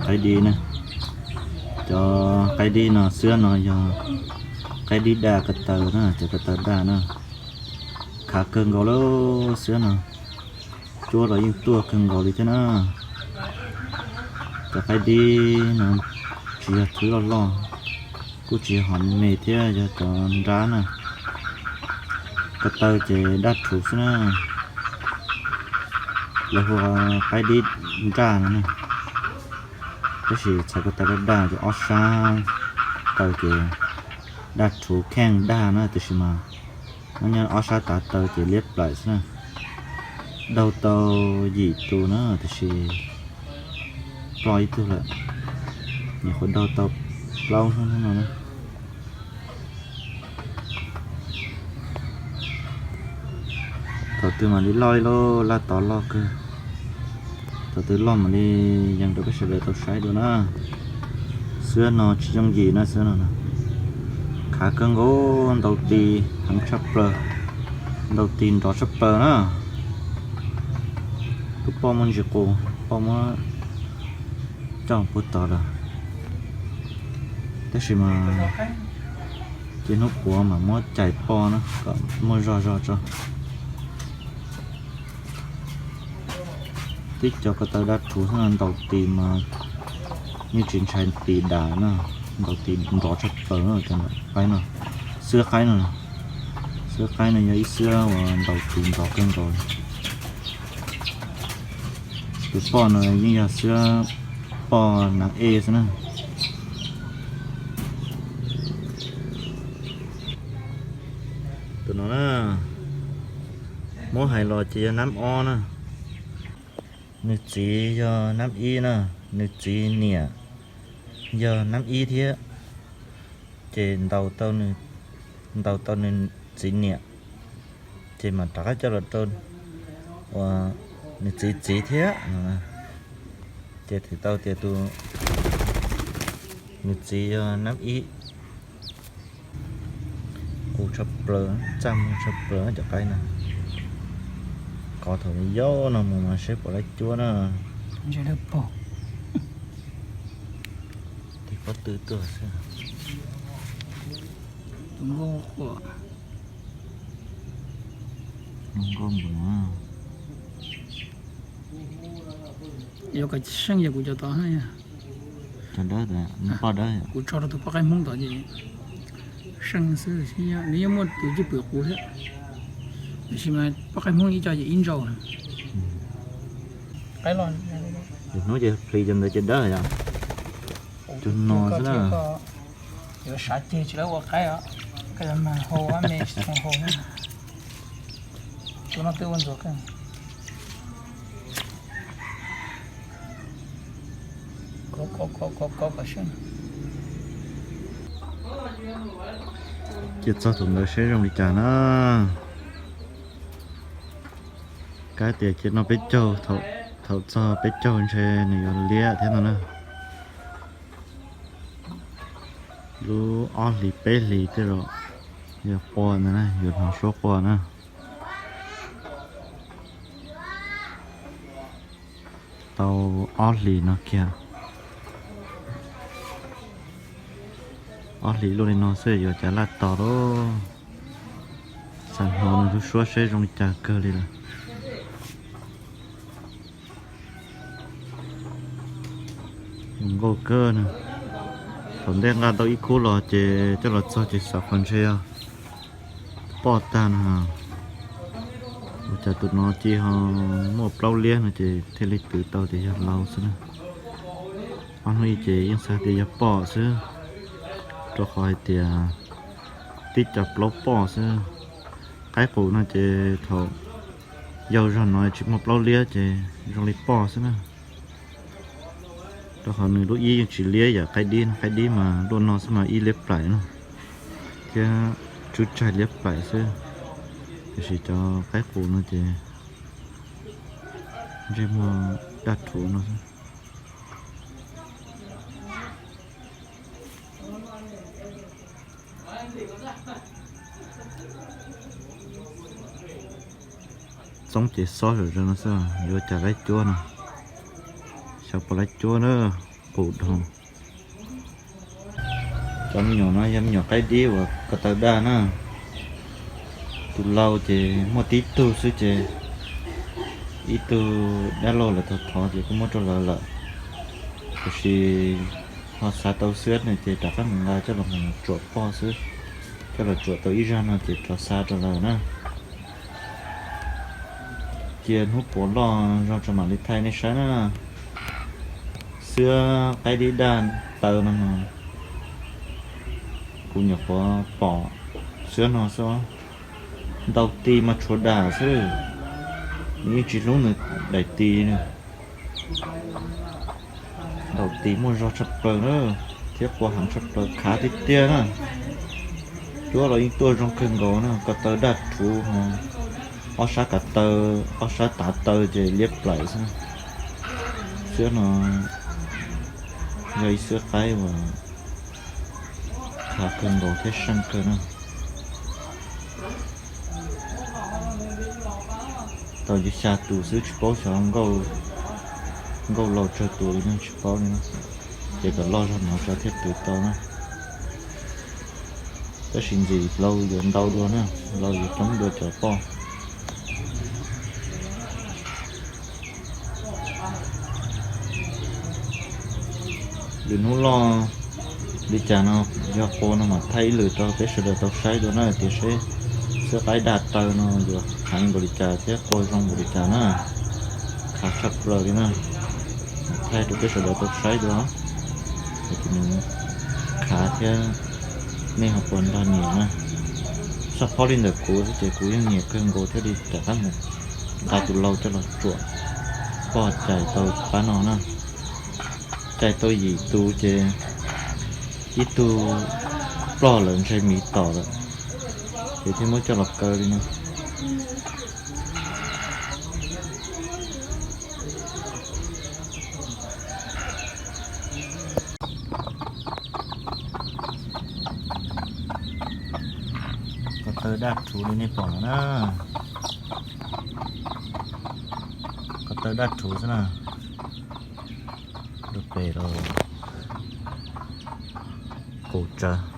Qaib dib na, cov qaib dib no xwb no yog qaib dib daj ko taw na, cov ko taw daj na. Khav kawg nkaus li xwb no, cuab los yeej tuaj kawg nkaus li thiab na. Cov qaib dib no tsis yog thwb loj loj, kuj tsis yog hom me thiab, yog cov nrab na. Ko taw ces daj rhuv xwb na. Lawv hu qaib dib nraj no na. Tab sis txhais ko taw daj daj ces ob sab taw ces daj rhuv kheej daj na, tiam sis mas nyob ob sab tav taw ces liab plaim xwb na. Daug tau yim tus na, tiam sis ploj ib tug lawm. Nyuam qhuav daug tau plaub hnub no na. Thaum twg mam li loj li lauj, laj tod loj kawg. Thaum twg loj mam li yees rau peb sawv daws tau saib dua na. Xwab no tsis yooj yim na, xwab no khav kawg nkaus, ntaus tis heev tshaj plaws, ntaus tis nrov tshaj plaws na. Tus poj muab ntsis qus, poj muab coj puag tod lawm. Tab sis mas ces hnub puav mam muab cais poj na kom muaj zog zog tso. Tib co ko taw daj rhuv xwb no ntaus tis mas yeej tsis ntshai tis dam na, ntaus tis nrov tshaj plaws na. Cov qaib no, xwab qaib no, xwab qaib no yog ib xwab uas ntaus tis nrov kawg nkaus. Tus poj no yeej yog xwab poj nav ej xwb na. Tus no na, muab hais los ces yog nab ob na. Nws txiv yog nab ib na, nws txiv niam yog nab ib thiab. Ces ntaus tau nws txiv niam, ces mam rov qab coj los rau uas nws txiv txiv thiab no. Ces thiaj tau tias tus nws txiv yog nab ib. Qus tshaj plaws, txaj muag tshaj plaws cov qaib no. Kov thaum yau no mus mas seb puas laib cuab na. Tig pob tw tuaj xwb. Nkauj npaum no. Yuav kom seej yog kuv cov tod, cov dawb, poj dawb. Kuv tso rau tus poj qaib hmoob tod ces seej xwb, nws yeej muaj tus cwj pwm qus thiab. Tiam sis mas poj qaib hmoob ib co ces ib ntsau. Hnub ces plis cov ntawd ces dawb yom. Cov no xwb na. Yuav sav ceg tsis lawv ua qaib os, koj yuav mag hau me tsis txhoov hau. Tus no twb ua ntxuag kawg. Cia txog thaum ntawd seb zoo li cas na. Kav tias cia noj peb caug, thaum txog peb caug ntshe nws yuav liab thiab no na. Lub ob hlis peb hlis tej zaum yog qua ntawd na, yuav hnov suab qua na. Tau ob hlis no kiag, ob hlis luaj li no xwb yuav cas laj tos lauj. Xav hnov nws lub suab seb zoo li cas kawg li lawm. Zoo nkauj kawg na. Thaum ntej nqa tau ib khub los ces coj los txog ces xav qhov ntshe yog poj tag na. Ua cas tus no cia ho muaj plaub liab no ces thiaj li twv tau tias yog laus xwb na. Ob hnub ib ces yeej xav tias yog poj xwb, rau qhov hais tias tib co plaub poj xwb. Qaib qus no ces thaum yau zog no tsis muaj plaub liab ces zoo li poj xwb na. Rau qhov nws lub ib yeej tsis liab yam qaib dib, qaib dib mas luaj no xwb mas ib liab plaim no, thiab tswb tsaig liab plaim xwb. Tiam sis cov qaib qus no ces ntsej muag daj rhuv no xwb. Txoob ces xob zom zaws no xwb, yuav cas laib cuab no. Xyov puas laib cuab na, Cov me nyuam no yog me nyuam qaib dib uas ko taw daj na. Tus lau ces muaj tib tug xwb ces ib tug dab laug lawv thov thov ces kuj muab rau lawv lawm. Tiam sis ho xav tau xwab no ces rov qab mus nqa coj los mus tsuam poj xwb, coj los tsuam tau ib zag no ces rov xa rau lawm na. Cia hnub puav loj zog tso mam li thaij nej saib na. Xwab qaib dib daj taw no no, kuv nyuam qhuav pom xwab no xwb. Ntau ti mas tshuav dam xwb, nws yeej tsis hlub nws daim ti na. Ntau ti muaj zog tshaj plaws na, thiab qua heev tshaj plaws, khav tiag tiag na. Cuab los yeej tuaj zoo kawg nkaus na, ko taw daj rhuv ho ob sab kav taw, ob sab tav taw ces liab plaim xwb. Xwab no yog ib xwab qaib uas khav kawg nkaus thiab seej kawg na. Tau xya tus xwb tsis paub xyov nkauj laus tsawg tus li no tsis paub li na. Ces kom loj zog no tso thiaj pw tau na. Tab sis ntxim lau yuav ntau dua na, lau yuav coob dua cov poj. Lwm hnub loj li cas no yog qua no mam thaij ib lwm rau peb sawv daws tau saib dua na, tias seb xwab qaib daj taw no yuav heev npaum li cas thiab qua zoo npaum li cas na. Khav tshaj plaws li na, mam thaij rau peb sawv daws tau saib dua, es nws khav thiab nej ho puas nrog nyiam na. Saj phob li ntawm kuv xwb ces kuv yeej nyiam kawg nkaus thiaj li rov qab mus nqa tus lau coj los tsuam poj cais tau pab no na. Cais tau yim tus ces ib tug ploj lawm ntshe miv tom lawm, ces thiaj muab coj los kaw li no. Ko taw daj rhuv li nej pom no na. Ko taw daj rhuv xwb na. Lub pem los qus tsawv.